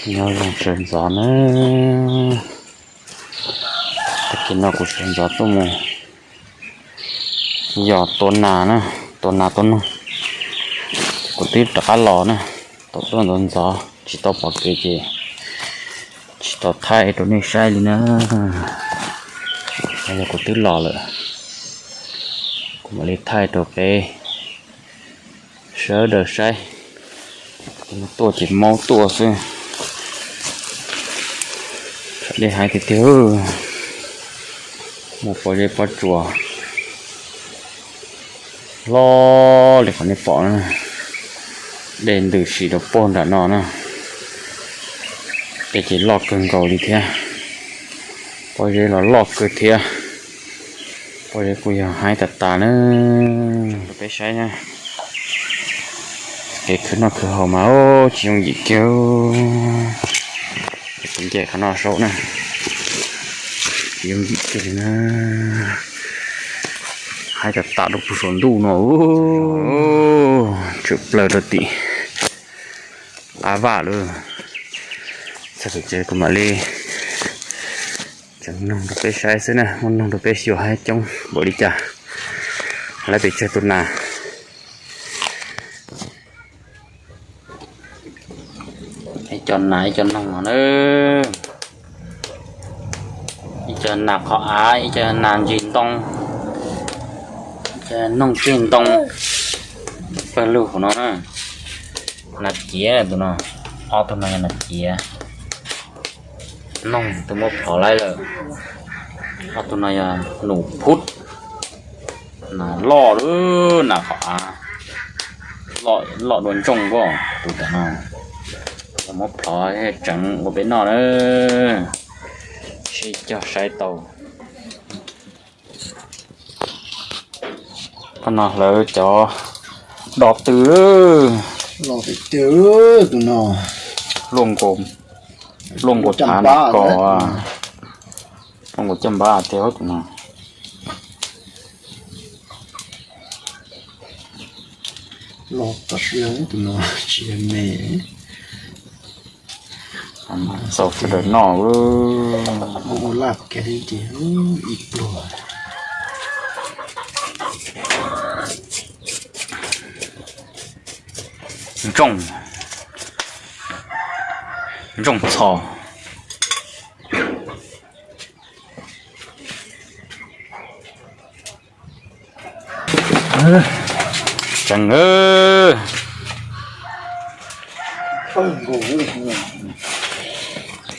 Nyob zoo sawv ntxov na, tag kis no kuv sawv ntxov tuaj mus yos tua nas na, tua nas tua noog. Kuv twb rov qab los na, tau tuaj ntxov ntxov tsis tau pom kev ces tsis tau thaij rau nej saib li na. Yog kuv twb los lawm, kuv mam li thaij rau peb sawv daws saib. Tuaj ces maub tuaj xwb. Txham dej haib tiag tiag, muaj pob zeb pob tsuas loj li qhov nej pom na. Dej ntws sim rau puag nram no na. Dej ces loj kawg nkaus li thiab. Pob zeb los loj kawg thiab. Pob zeb kuj yog haib tas tas na. Rau peb saib na. Kev khwv noj khwv haus mas tsis yooj yim kiag. Kuv nce qhov no saib na. Tsis yooj yim kiag li na. Haib tas tas rau puag saum ntuj no. Tsam plaws rau tim qab vaj lawm. Txog tim tsev kuv mam li tseem noog rau peb saib xwb na, muab noog rau peb xyuas haib coob npaum li cas. Lawv pes tsawg tus nas. Ib co nas ib co noog no na. Ib co nas qhov av, ib co nas ntsis ntoo, ib co noog ceg ntoo. Pawg lug hauv no na. Nas ciav tus no, ob tug no yog nas ciav. Noog tus muab plhov laib lawm. Ob tug no yog nus phub. Nas loj lawm, nas qhov av loj dua ntsooj nkaus tus ntawm no. Muab plhov tseev ua peb noj na. Sib cog saib tau. Koj no hlawv cov do tw. Luaj nkaus, luaj nkaus thav no ko. Luaj nkaus caj npab tiag tus no. Los tam sim tus no tsis yog me. Txaus sawv daws noj. Ua laj kiag li ces ib pluag. Ntsooj, ntsooj txho.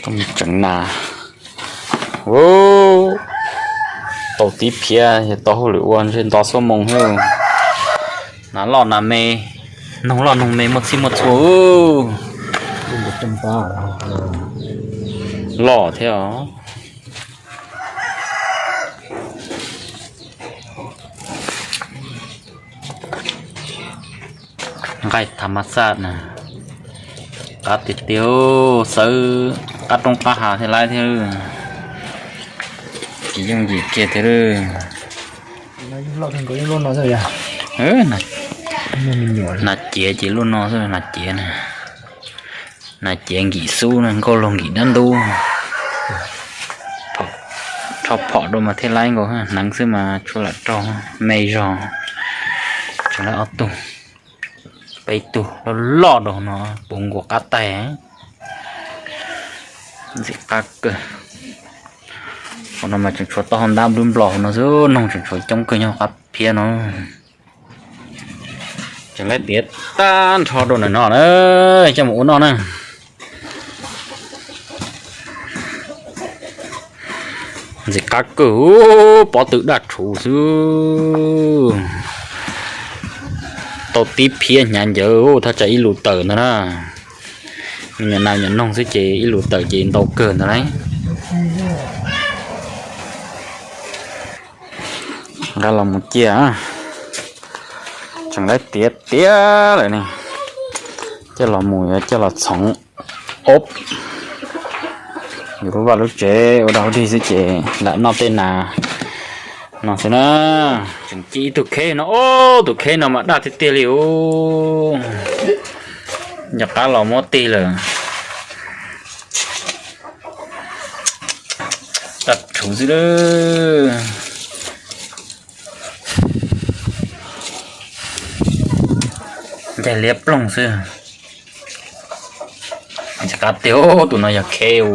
Tseev, tseev nas. Tau tib phiab yog tau hauj lwm ua ntshe nto xuab moos xwb. Nas loj nas me, noog loj noog me muaj txhij muaj txhua. Loj thiab os. Nqaij tha ma xaj na, qab tiag tiag, xawb qab roob qab hav thiab laib thiab. Tsis yooj yim kiag thiab. Nas ciav ces luaj no xwb, nas ciav na. Nas ciav nkim xub na, nkauj laug nkim dab ntub. Rho phom rau mas thiaj laib nkaus, hneev xwb mas tsuas lam raug me zog. Tseem laib ob tug, peb tug loj loj rau no puv nkaus qab tais. Ntxim qab kawg. Hauv no mas tseem tshuav tau hau ntab nplub nplos hauv no xwb, noog tseem tshuav coob kawg nyob qab phiab no. Tseem laib tiav tag nrho rau ntawm no na, coj mus ua noj na. Ntxim qab kawg, pob tw daj rhuv xwb. Tau tib phiab hnyav ncawv, thaj tsam ib lus tawm ntag na. Me nyuam nas nyuam noog xwb ces ib lus tawm ces ntau kawg ntag lauj. Nqa los mus cia, tseem laib tiav tiav lawm ne. Coj los mus yuav coj los txhoov ob. Yus lub vaj lub tsev ua dog ua dig xwb ces lam noj tej nas no xwb na. Tseem ci ib tug kheb no, tus kheb no mas daj tiag tiag li os. Nco qab los muab tig lawm. Thuv xwb lawm. Ncaig liab ploog xwb. Tsis qab tiag, tus no yog kheu.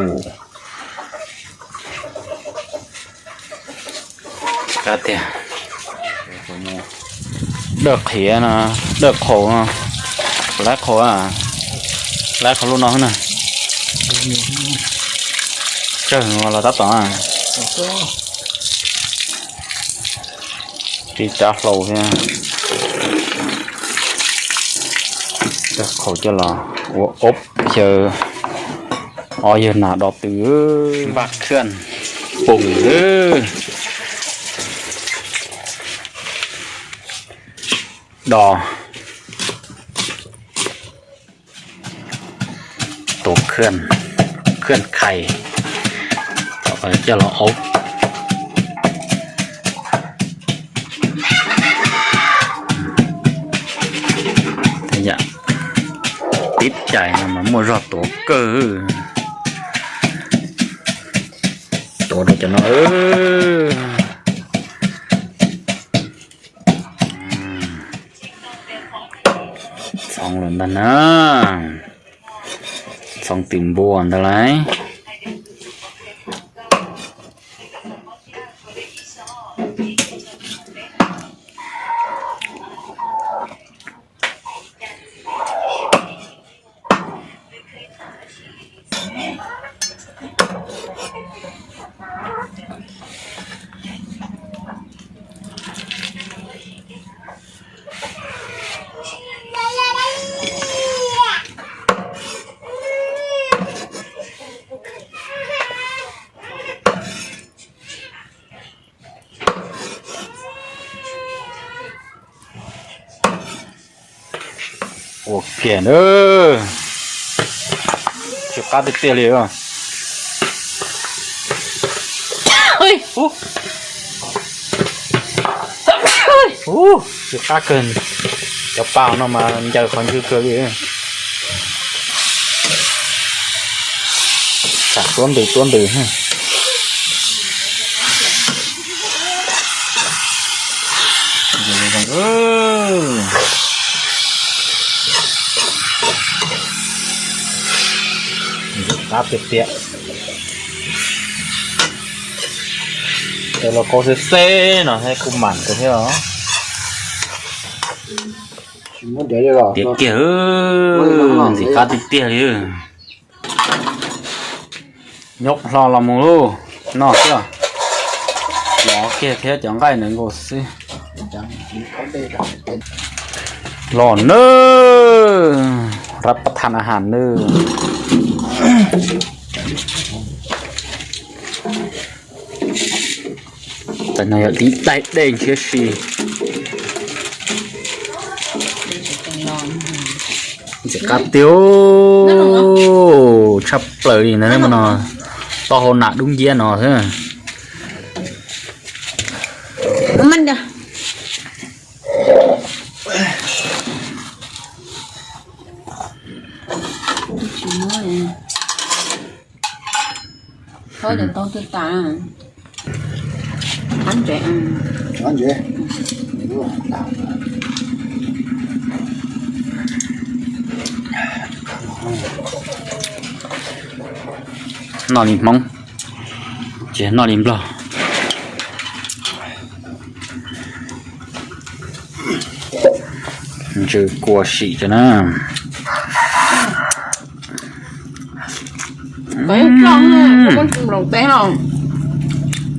Tsis qab tiag. Dawj qhiav no, dawj qhaus no, lab qhaus, lab qhaus lub no na. Tsawg los tab tom. Tib tsav hlau thiab. Dawj qhaus coj los ua ob xyaw, ob yawg nas do tw. Npaj khaj poom, do, tus khaj, khaj khais, coj los aub. Tib cais no mas muaj zog tuav kawg. Tuav rau cov no. Txhoov lawm ntag na. Txhoov twm npua ntag lauj. Ua kiag na. Tsis qab tiag tiag li. Ub, tsis qab kawg. Cov pas no mas ncaws qhov ntswg kawg li. Tsam tuab ntws tuab ntws. Qab tiag tiag. Cov los kau xeb xeb no thiab kuj mam kawg thiab os. Tiav kiag, ntxim qab tiag tiag li. Nyob hlo los mus lauj, noj xwb. Los kiag thiab cov nqaij ntawd nkaus xwb. Los nawb, rab pab than a has nawb. Tam no yog tib daim dej thiab si. Ntxim qab tiag, tshaj plaws li ntag no. Taub hau nas dub nciab no xwb. Noj li Hmoob, ces noj li Nplog. Ntsw kua sim rau na.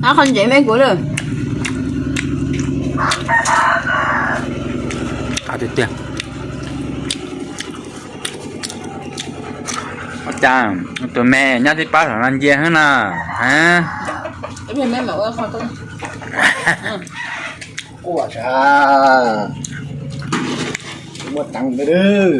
Qhov ntsev me kuv lawm. Tiag tiag. Ua cas tus me nyob tib pab saum no ncia heev na, ha? Muaj teev ntawd.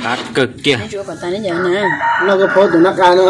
Qab kawg kiag. Noj koj phob tus nab qa no.